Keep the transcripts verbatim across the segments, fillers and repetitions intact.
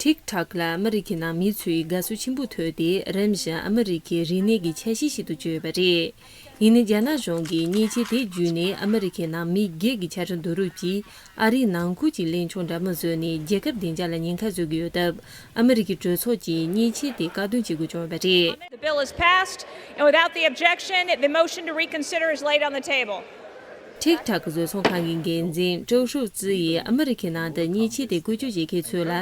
ཊིག་ཊོག་ལ་ཨ་མི་རི་ཀའི་ནང་མི་ཚོས་དགའ་བསུ་ཆེན་པོ་ཐོབ་སྟེ། རིམ་བཞིན་ཨ་མི་རི་ཀའི་རིག་གནས་ཀྱི་ཆ་ཤས་ཤིག་ཏུ་གྱུར་ཡོད་པ་རེད། ཡིན་ནའི་རྒྱ་ནག་གཞུང་གིས་མཉེན་ཆས་དེ་བརྒྱུད་ནས་ཨ་མི་རི་ཀའི་ནང་མི་སྒེར་གྱི་ཆ་འཕྲིན་བསྡུ་རུབ་ཀྱིས་ཨ་རིའི་ནང་ཁུལ་གྱི་གླེང་ཕྱོགས་འདྲ་མིན་བཟོས་ནས། རྒྱལ་ཁབ་བདེ་འཇགས་ལ་ཉེན་ཁ་བཟོ་གི་ཡོད་སྟབས། ཨ་མི་རི་ཀའི་གྲོས་ཚོགས་ཀྱིས་མཉེན་ཆས་དེ་བཀག་སྡོམ་བྱེད་དགོས་བྱུང་ཡོད་པ་རེད། The bill is passed, and without the objection, the motion to reconsider is laid on the table. ཊིག་ཊོག་གི་བཟོ་ཚོང་ཁང་གི་འགན་འཛིན་ཀྲོའུ་ཧྲུའུ་ཙི་ཡིས་ཨ་མི་རི་ཀའི་ནང་དུ་མཉེན་ཆས་དེ་བཀོལ་སྤྱོད་བྱེད་མཁན་ཚོ་ལ་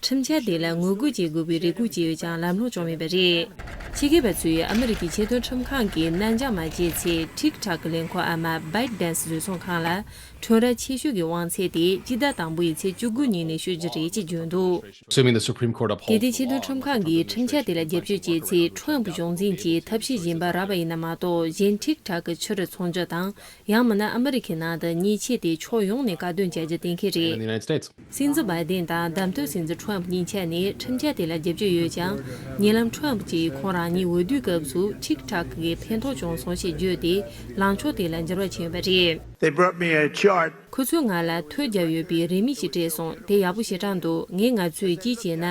ཁྲིམས་འཆར་དེ་ལ་ངོ་རྒོལ་བྱེད་དགོས་པའི་རེ་སྐུལ་བྱས་ཡོད་ཀྱང་ལམ་ལྷོང་བྱུང་མེད་པ་རེད། ཆེད་མཁས་པ་ཚོས་ཨ་མི་རི་ཀའི་ཆེས་མཐོའི་ཁྲིམས་ཁང་གིས་ནན་ཅང་མ་བྱས་ཚེ། ཊིག་ཊོག་གི་ལས་ཁུངས་ཨ་མ་བའི་ཊི་ཌན་སི་བཟོ་ཚོང་ཁང་ལ་ཁྲོམ་ར་ཆེ་ཤོས་ཀྱི་དབང་ཚད་དེ་སྤྱི་ཟླ་དང་པོའི་ཚེས་བཅུ་དགུ་ཉིན་ནས་གཅོད་རྒྱུ་རེད་ཅེས་བརྗོད་འདུག Assuming the Supreme Court upholds གལ་ཏེ་ཆེས་མཐོའི་ཁྲིམས་ཁང་གིས་ཁྲིམས་འཆར་དེ་ལ་རྒྱབ་སྐྱོར་བྱས་ཚེ། ཁྲོམ་གཞུང་འཛིན་གྱིས་ཐབས་ཤེས་གཞན་པ་རག་པ་ཡིན་ན་མ་གཏོགས། གཞན་ཊིག་ཊོག་གི་ཕྱིར་ཚོང་རྒྱུ་དང་། ཡང་མིན་ན་ཨ་མི་རི་ཁའི་ནང་དུ་མཉེན་ཆས་དེ་ཕྱོགས་ཡོངས་ནས་བཀག་སྡོམ་བྱ་རྒྱུ་གཏན་འཁེལ་in the རེད། United States. སྲིད་འཛིན་བྷའི་ཌེན་དང་བདམས་ཐོན་སྲིད་འཛིན་ཁྲོམ་གཉིས་ཆ་ནས་ཁྲིམས་འཆར་དེ་ལ་རྒྱབ་སྐྱོར་ཡོད་ཀྱང་། ཉེ་ལམ་ཁྲོམ་གྱིས་ཁོང་རང་ཉིད་འོས་བསྡུའི་སྐབས་སུ་ཊིག་ཊོག་གིས་ཕན་ཐོགས་བྱུང་སོང་ཞེས་བརྗོད་དེ། ལངས་ཕྱོགས་དེ་ལ་འགྱུར་བ་ཕྱིན་ཡོད་པ་རེད། They brought me a chart. ཁོ་ཚོས་ང་ལ་ཐོ་བརྒྱབ་ཡོད་པའི་རེའུ་མིག་ཅིག་སྤྲད་སོང་། དེ་ཡག་པོ་ཞེ་དྲག་འདུག་ངས་ང་ཚོས་ཅི་བྱས་ན།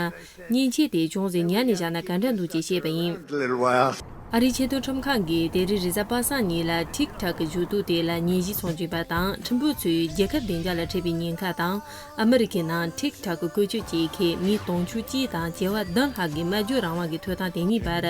མཉེན་ཆས་དེ་ཅུང་ཟད་ཉར་ནས་བཞག་ན་ག་འདྲ་འདུག་ཅེས་བཤད་པ་ཡིན། A little while. ཨ་རིའི་ཆེས་མཐོའི་ཁྲིམས་ཁང་གིས་དེ་རིང་རེས་གཟའ་པ་སངས་ཉིན་ལ་ཊིག་ཊོག་གི་མཇུག་སྡོམ་དེ་ལ་ཉན་ཞིབ་སོང་བྱུང་བ་དང་། ཁྲིམས་དཔོན་ཚོས་རྒྱལ་ཁབ་བདེ་འཇགས་ལ་འཕྲད་པའི་ཉེན་ཁ་དང་། ཨ་མི་རི་ཀའི་ནང་ཊིག་ཊོག་གི་བཀོལ་སྤྱོད་བྱེད་མཁན་མི་དུང་ཕྱུར་གཅིག་དང་བྱེ་བ་བདུན་ལྷག་གི་སྨྲ་བརྗོད་རང་དབང་གི་ཐོབ་ཐང་དེ་གཉིས་བར་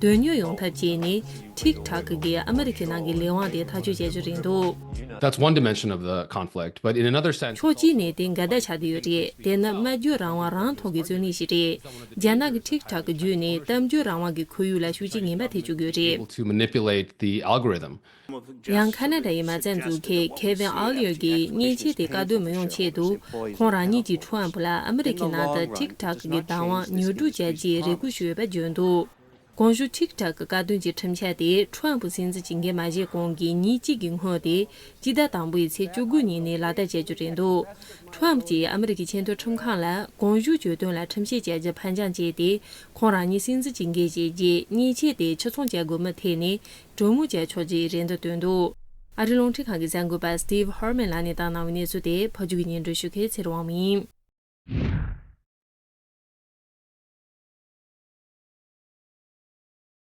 དོན་གཉེར་ཡོང་ཐབས་བྱས་ནས། ཊིག་ཊོག་གིས་ཨ་མི་རི་ཀའི་ནང་གི་ལས་དབང་དེ་ཐག་གཅོད་བྱ་རྒྱུ་རེད་འདུག That's one dimension of the conflict, but in another sense, ཕྱོགས་གཅིག་ནས་དེ་འགལ་ཟླ་ཆགས་བསྡད་ཡོད་རེད། དེ་ནི་སྨྲ་བརྗོད་རང་དབང་རང་མཐོང་གི་རྩོད་གླེང་ཞིག་རེད། རྒྱ་ནག་གི་ཊིག་ཊོག་གི་བརྒྱུད་ནས་གཏམ་བརྗོད་རང་དབང་གི་ཁོར་ཡུག་ལ་ཤུགས་རྐྱེན་ངན་པ་ཐེབས་བཅུག་གི་ཡོད་རེད། able to manipulate the algorithm. ཡང་ཁ་ན་ཌ་ཡི་མ་རྩ་འཛུགས་མཁན་ཁེ་ཝིན་ཨ་ལི་ཡར་གྱིས་མཉེན་ཆས་དེ་བཀག་སྡོམ་མི་ཡོང་ཆེད་དུ། ཁོང་རང་ཉིད་ཀྱིས་ཁྲོམ་ལ་ཨ་མི་རི་ཀའི་ནང་དུ་ཊིག་ཊོག་གི་བདག་དབང་ཉོ་སྒྲུབ་བྱ་རྒྱུའི་རེ་སྐུལ་ཞུས་ཡོད་པ་བརྗོད་འདུག་གོང་ཞུས་ཊིག་ཊོག་གི་བཀག་སྡོམ་གྱི་ཁྲིམས་འཆར་དེ་ཁྲོམ་སྲིད་འཛིན་གྱི་འགན་མ་བཞེས་གོང་གི་ཉིན་གཅིག་གི་སྔོན་ཏེ། སྤྱི་ཟླ་དང་པོའི་ཚེས་བཅུ་དགུ་ཉིན་ནས་ལག་བསྟར་བྱ་རྒྱུ་རེད་འདུག་ཁྲོམ་གྱིས་ཨ་མི་རི་ཀའི་ཆེས་མཐོའི་ཁྲིམས་ཁང་ལ་གོང་ཞུས་གྱོད་དོན་ལ་ཁྲིམས་བཤེར་བྱ་རྒྱུ་ཕར་འགྱངས་བྱས་ཏེ། ཁོང་རང་ཉིད་སྲིད་འཛིན་གྱི་འགན་བཞེས་རྗེས་མཉེན་ཆས་དེ་ཕྱིར་ཚོང་བྱ་དགོས་མིན་ཐད་ནས་གྲོས་མོལ་བྱ་ཆོག་ཅེས་རེ་འདུན་བཏོན་འདུག་ཨ་རིའི་རླུང་འཕྲིན་ཁང་གི་གསར་འགོད་པ་Steve Herman ལགས་ནས་བཏང་གནང་བའི་གནས་ཚུལ་དེ་ཕབ་སྒྱུར་གྱིས་སྙན་སྒྲོན་ཞུ་མཁན་ཚེ་རིང་དབང་མོ་ཡིན།